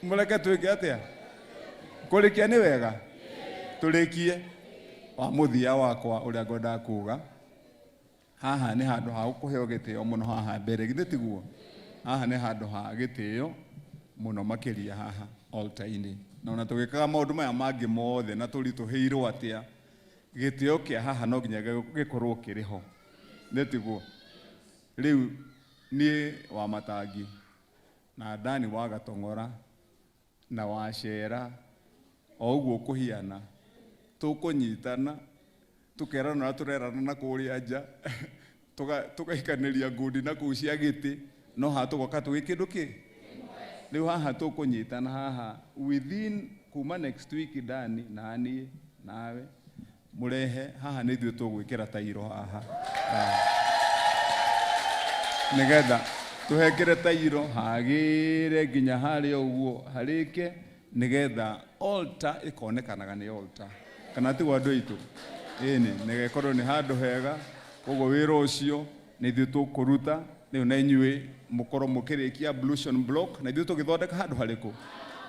Mũreke twĩke atĩa? Kũrĩkia nĩ wega? Tũrĩkie. Wa mũthia wakwa ũrĩa ngwendaga kuga, haha nĩ handũ ha kũheo gĩtĩo mũno haha mbere, githĩ tiguo? Haha nĩ handũ ha gĩtĩo mũno makĩria haha altar-inĩ. Na ona tũgĩkaga maũndũ maya mangĩ mothe na tũritũhĩirwo atĩa, gĩtĩo kĩa haha no nginya gĩkorwo kĩrĩ ho. Nĩ tiguo? Rĩu niĩ wa Matangi na Dani wa Gatong'ora na Wacera o ũguo kũhiana, tũkũnyitana tũkerana ũrĩa tũrerana na kũrĩa nja, tũgaikanĩria ngundi na kũu cia gĩtĩ, no haha tũgoka twĩ kĩndũ kĩ rĩu haha tũkũnyitana haha within kuma next week Dani na niĩ nawe mũrehe haha nĩ ithuĩ tũgwĩkĩra tairo haha nĩgetha tũhekĩre tairo hagĩre nginya harĩa ũguo harĩke nĩgetha altar ĩkonekanaga nĩ altar kana tiguo andũ aitũ ĩni nĩgekorwo nĩ handũ hega koguo wĩra ũcio nĩ ithuĩ tũkũruta rĩu na inyuĩ mũkorwo mũkĩrĩkia ablution block na ithuĩ tũgĩthondeka handũ harĩkũ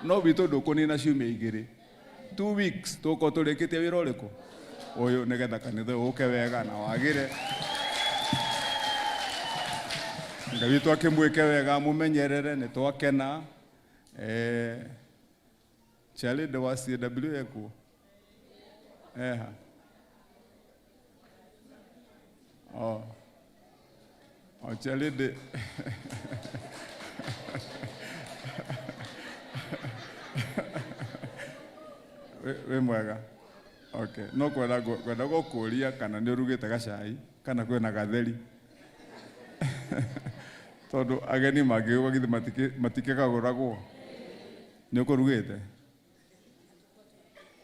no witũ ndũkũnina ciumia igĩrĩ 2 weeks tũgũkorwo tũrĩkĩtie wĩra ũrĩkũ ũyũ nĩgetha kanitha ũyũ ũke wega na wagĩre Ngai witũ akĩmwĩke wega amũmenyerere nĩ twakena eh, Charlie wa CW ekuo eha oh. Oh, Charlie wĩ mwega okay no kwenda kwenda gũkũria kana nĩ ũrugĩte gacai kana kwĩna gatheri tondũ ageni mangĩũka githĩ matikĩgagũragwo nĩ ũkũrugĩte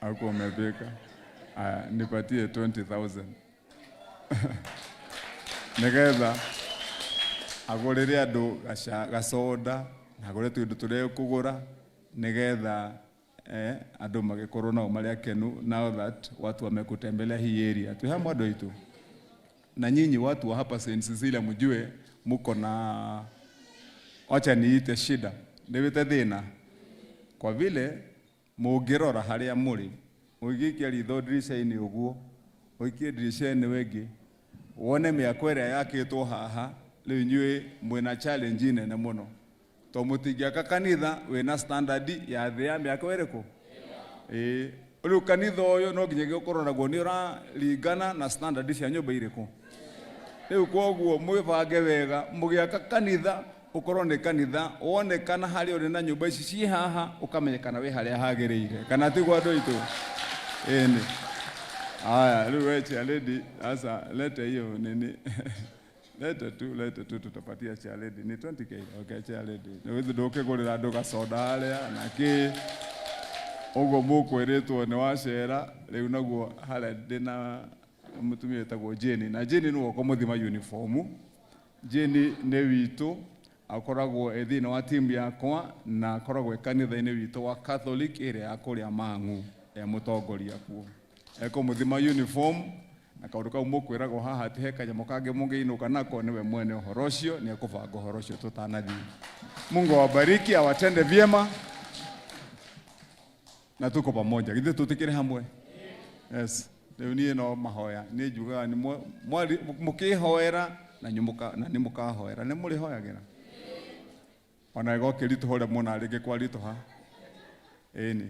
Hakuwa umepika. Aya, nipatie 20,000 nigetha agũrĩre andũ gacoda na agũre tũindo tũrĩa ekũgũra nigetha andũ magĩkorwo nao marĩ akenu now that watu wamekutembelea hii area. Twĩ hamwe andũ aitũ na nyinyi watu wa hapa St. Cecilia mjue muko na wacha niite shida ndĩwĩte thĩna kwa vile mũngĩrora harĩa mũrĩ ũngĩikia ritho ndirica-inĩ ũguo ũikie ndirica-inĩ ĩngĩ wone mĩako ĩrĩa yakĩtwo haha rĩu inyuĩ mwĩna challenge nene mũno to mũtingĩaka kanitha wĩna standard ya thĩ ya mĩako ĩrĩkũ ĩĩ rĩu kanitha ũyũ no nginya gũkorwo naguo nĩ ũraringana na standard cia nyũmba irĩkũ rĩu koguo mwĩbange wega mũgĩaka kanitha ũkorwo nĩ kanitha wonekana harĩa ũrĩ na nyũmba ici ciĩ haha ũkamenyekana wĩ harĩa hagĩrĩire kana tiguo andũ aitũ ĩni haya rĩu we chairlady sasa lete hiyo nini lete tu lete tu tutapatia chairlady ni 20K okay chairlady nĩ wĩthĩ ndũkĩgũrĩra andũ gacoda harĩa na kĩ ũguo mũkwĩrĩtwo nĩ wacera rĩu naguo harĩa ndĩna mũtumia wĩtagwo Jane na Jane nĩwe ũkũmũthima uniform Jane nĩ witũ akoragwo e thĩinĩ wa timu yakwa na akoragwo e kanitha-inĩ witũ wa Catholic ĩrĩa ya kũrĩa Mang'u e mũtongoria kuo ekũmũthima uniform na kaũndũ kau mũkwĩragwo haha atĩ he kanyamũ kangĩ mũngĩinũka nako nĩwe mwene ũhoro ũcio nĩ ekũbanga ũhoro ũcio tũtanathiĩ Mungu awabariki awatende vyema na tuko pamoja githĩ tũtikĩrĩ hamwe yes rĩu niĩ no mahoya niĩ njugaga nĩ mũkĩhoera na na nĩ mũkahoera nĩ mũrĩhoyagĩra ona ĩgokĩritũha ũrĩa muona rĩngĩ kwaritũha ĩni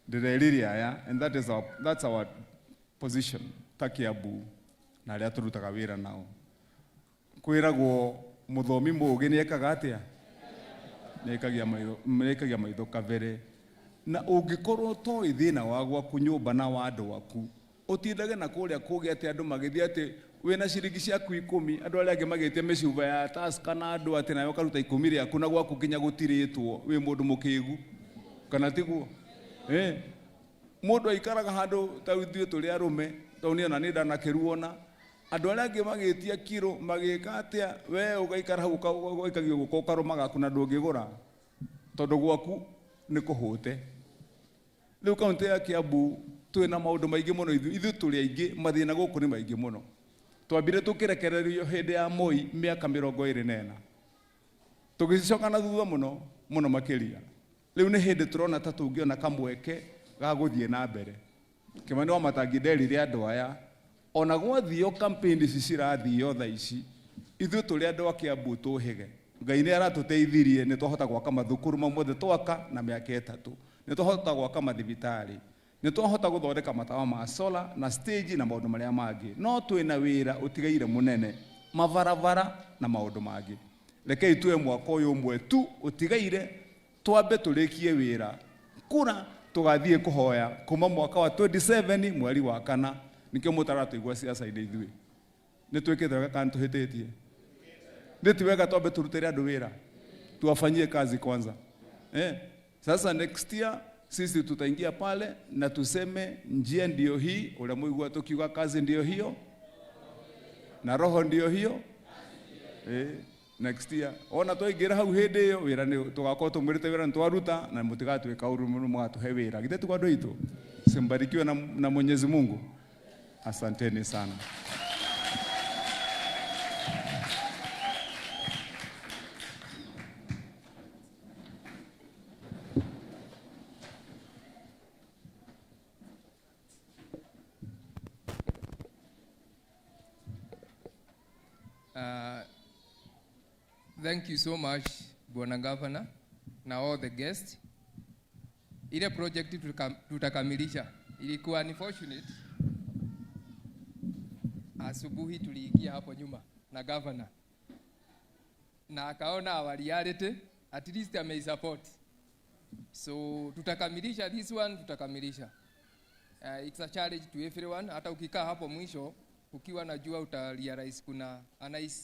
ndĩrerire aya and that is our, that's our position ta Kiambu na arĩa tũrutaga wĩra nao kwĩragwo mũthomi mũũgĩ nĩ ekaga atĩa nĩ maitho kabere na ũngĩkorwo toĩ thĩna wa gwaku nyũmba na wa andũ aku ũtindage na kũrĩa kũngĩ atĩ andũ magĩthiĩ atĩ wĩna ciringi ciaku ikũmi andũ arĩa angĩ magĩtie mĩcuba ya Tusker na andũ atĩ nawe ũkaruta ikũmi rĩaku na gwaku nginya gũtirĩtwo wĩ mũndũ mũkĩgu kana tiguo eh mũndũ aikaraga handũ ta ithuĩ tũrĩ arũme tondũ niĩ ona nĩ ndanakĩruona andũ arĩa angĩ magĩtia kiro magĩka atĩa we ũgaikara hau ũgaikagia guoko ũkarũma gaku na ndũngĩgũra tondũ gwaku nĩ kũhũte rĩu kaunti ya Kiambu twĩna maũndũ maingĩ mũno ithuĩ tũrĩ aingĩ mathĩna gũkũ nĩ maingĩ mũno Twambire tukirekererio hindi ya Moi miaka 24, tugicoka na thutha muno muno makiria. Riu ni hindi turona ta tungiona kamweke ga guthie na mbere. Kimani wa Matangi nderire andu aya ona gwathio campaign ici cirathio thaa ici, ithuĩ tũrĩ andũ a Kiambu tũhĩge. Ngai nĩ aratũteithirie, nĩ twahota gwaka mathukuru mau mothe twaka na mĩaka 3, nĩ twahota gwaka mathibitarĩ, nĩ twahota gũthondeka matawa ma solar na stage na maũndũ marĩa mangĩ, no twĩna wĩra ũtigaire mũnene, mabarabara na maũndũ mangĩ. Rekei tuwe mwaka ũyũ ũmwe tu ũtigaire twambe tũrĩkie wĩra, kura tũgathiĩ kũhoya kuma mwaka wa 27 mweri wa 4. Nikĩo mũtaratũigua ciaca-inĩ ithuĩ. Nĩ twĩkĩte wega kana tũhĩtĩtie? Nĩ ti wega twambe tũrutĩre andũ wĩra, tuwafanyie kazi kwanza. Sasa next year sisi tutaingia pale na tuseme njia ndio hii, ule muigua tukiuga kazi ndio hiyo na roho ndio hiyo. Next year ona twaingira hau hindi iyo wira ni tugakorwo tumwirite wira ni twaruta na mutigatwika uru muno mugatuhe wira. Githe ti kwa andu aitu? Simbarikiwe na Mwenyezi Mungu. Asanteni sana. Thank you so much, Bwana Governor, na all the guests. Ile project tutakamilisha. Ilikuwa unfortunate. Asubuhi tuliingia hapo nyuma na governor. Na akaona our reality, at least ameisupport. So tutakamilisha this one, tutakamilisha. It's a challenge to everyone. Hata ukikaa hapo mwisho, ukiwa na jua uta realize kuna a nice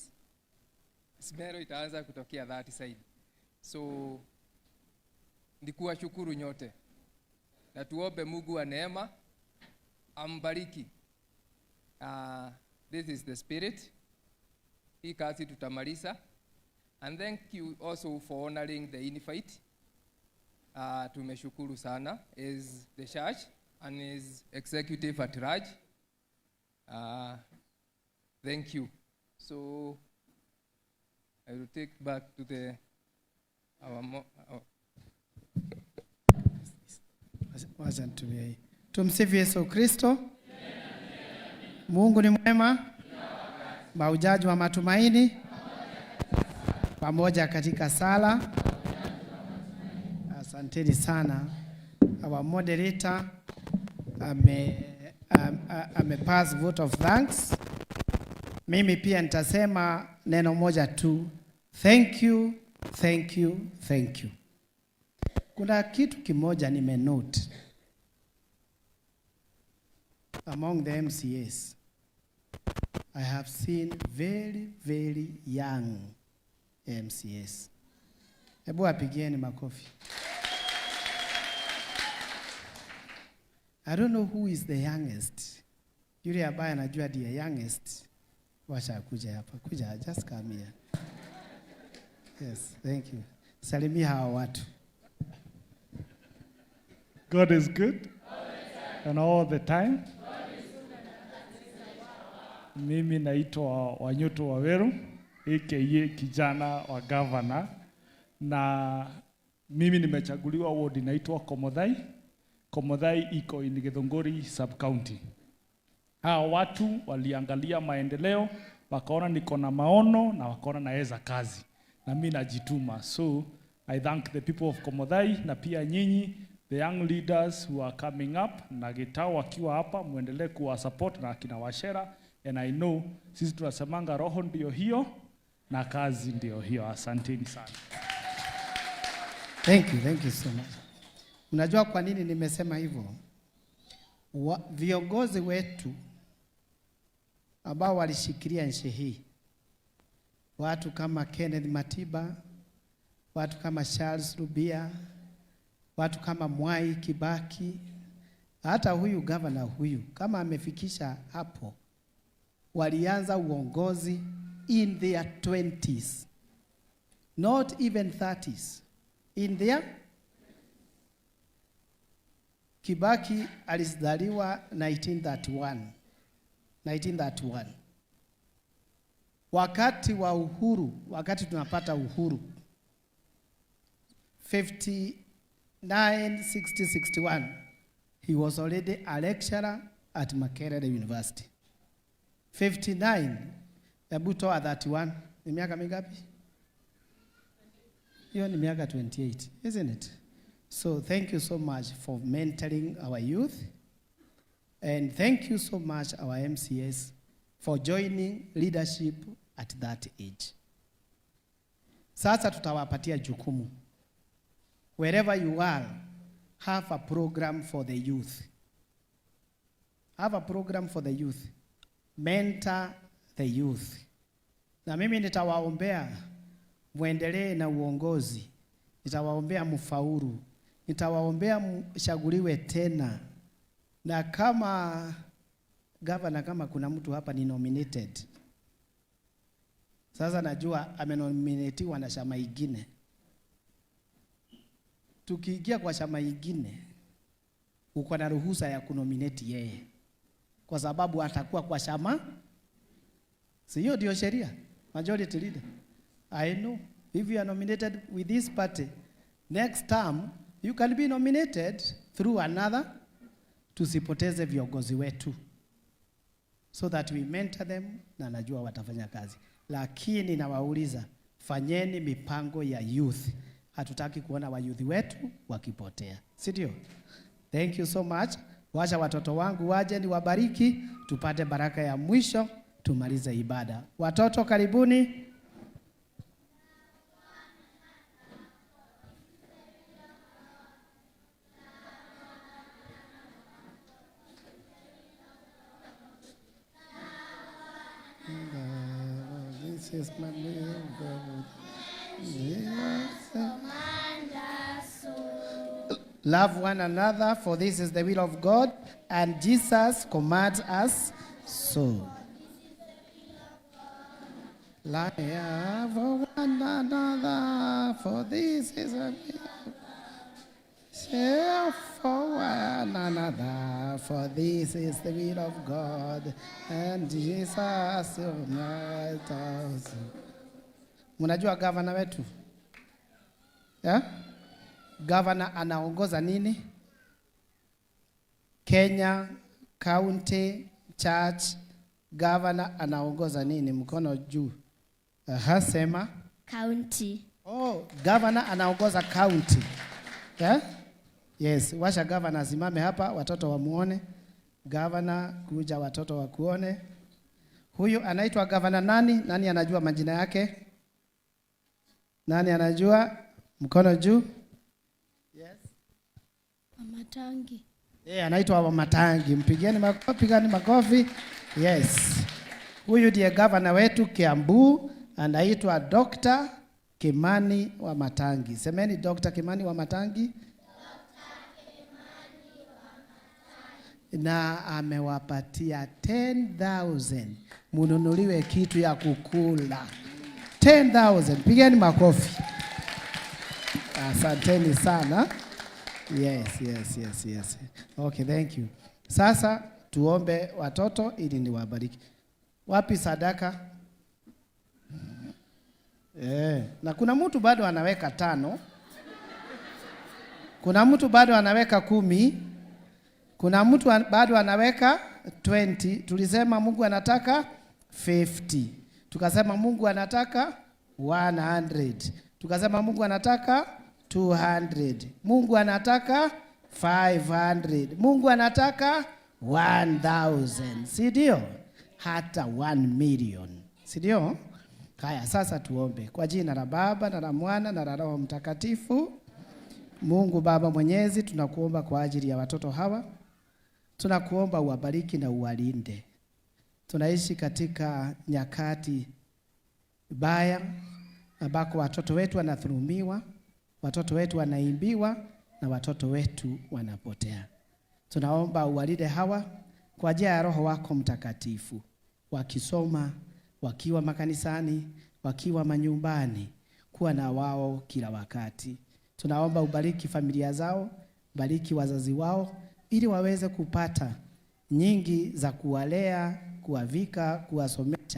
smell itaanza kutokea that side. So ni kuwashukuru nyote. Na tuombe Mungu wa neema ambariki. This is the spirit. Hii kazi tutamaliza. And thank you also for honoring the invite. Tumeshukuru sana as the church and as executive at large. Thank you. So I will take back to the our, our. Wacha nitumie hii. Tumsifu Yesu Kristo. Mungu ni mwema. Mahujaji wa matumaini pamoja katika sala. Asanteni sana. Our moderator ame pass vote of thanks. Mimi pia nitasema neno moja tu. Thank you, thank you, thank you. Kuna kitu kimoja nimenote among the MCAs. I have seen very, very young MCAs. Hebu wapigieni makofi. I don't know who is the youngest. Yule ambaye anajua ndiye youngest, wacha kuja hapa. Kuja, just come here. Yes, thank you. Salimia hawa watu. God is good and all the time. Mimi naitwa Wanyoto Waweru, aka kijana wa governor, na mimi nimechaguliwa ward inaitwa Komothai. Komothai iko in Githunguri sub-county. Hawa watu waliangalia maendeleo, wakaona niko na maono na wakaona naweza kazi. Na mimi najituma. So I thank the people of Komothai na pia nyinyi the young leaders who are coming up na Gitau wakiwa hapa, muendelee kuwa support na akina Wachera, and I know sisi tunasemanga roho ndio hiyo na kazi ndio hiyo. Asanteni sana. Thank you, thank you so much. Unajua kwa nini nimesema hivyo? Viongozi wetu ambao walishikilia nchi hii, watu kama Kenneth Matiba, watu kama Charles Rubia, watu kama Mwai Kibaki, hata huyu governor huyu kama amefikisha hapo, walianza uongozi in their 20s, not even 30s, in their Kibaki alizaliwa 1931. 1931. Wakati wa uhuru, wakati tunapata uhuru 59, 60, 61, he was already a lecturer at Makerere University. 59, hebu toa 31, ni miaka mingapi? Hiyo ni miaka 28, isn't it? So thank you so much for mentoring our youth. And thank you so much, our MCAs, for joining leadership at that age. Sasa tutawapatia jukumu. Wherever you are, have a program for the youth. Have a program for the youth. Mentor the youth. Na mimi nitawaombea muendelee na uongozi. Nitawaombea mfaulu. Nitawaombea mchaguliwe tena. Na kama gavana, kama kuna mtu hapa ni nominated. Sasa najua amenominatiwa na chama ingine. Tukiingia kwa chama ingine, uko na ruhusa ya kunominate yeye, kwa sababu atakuwa kwa chama. Si hiyo ndio sheria? Majority leader. I know if you are nominated with this party, next term you can be nominated through another. Tusipoteze viongozi wetu, so that we mentor them, na najua watafanya kazi. Lakini nawauliza, fanyeni mipango ya youth. Hatutaki kuona wayouth wetu wakipotea, si ndio? Thank you so much. Wacha watoto wangu waje niwabariki, tupate baraka ya mwisho, tumalize ibada. Watoto karibuni. This is my will. Yes. Love one another, for this is the will of God, and Jesus commands us so. Love one another, for this is the will. Share for one another, for this is the will of God, and Jesus commands us. Mnajua gavana wetu? Yeah? Gavana anaongoza nini? Kenya County Church. Gavana anaongoza nini? Mkono juu. Aha, sema. County. Oh, governor anaongoza county. Yeah? Yes, washa governor asimame hapa watoto wamuone. Governor kuja watoto wakuone. Huyu anaitwa governor nani? Nani anajua majina yake? Nani anajua? Mkono juu. Yes. Wamatangi. Yeah, anaitwa Wamatangi. Mpigieni makofi, pigani makofi. Yes. Huyu ndiye governor wetu Kiambu, anaitwa Dr. Kimani Wamatangi. Semeni Dr. Kimani Wamatangi. Na amewapatia 10,000 mununuliwe kitu ya kukula. 10,000. Pigeni makofi. Asanteni sana. Yes. Okay, thank you. Sasa tuombe watoto ili niwabariki. Wapi sadaka? Na kuna mtu bado anaweka 5. Kuna mtu bado anaweka 10. Kuna mtu bado anaweka 20. Tulisema Mungu anataka 50. Tukasema Mungu anataka 100. Tukasema Mungu anataka 200. Mungu anataka 500. Mungu anataka 1000. Si ndio? Hata 1 million. Si ndio? Haya, sasa tuombe. Kwa jina la Baba na la Mwana na la Roho Mtakatifu. Mungu Baba Mwenyezi, tunakuomba kwa ajili ya watoto hawa. Tunakuomba uwabariki na uwalinde. Tunaishi katika nyakati baya ambako watoto wetu wanadhulumiwa, watoto wetu wanaimbiwa na watoto wetu wanapotea. Tunaomba uwalinde hawa kwa njia ya Roho wako Mtakatifu, wakisoma, wakiwa makanisani, wakiwa manyumbani, kuwa na wao kila wakati. Tunaomba ubariki familia zao, bariki wazazi wao, ili waweze kupata nyingi za kuwalea, kuwavika, kuwasomesha.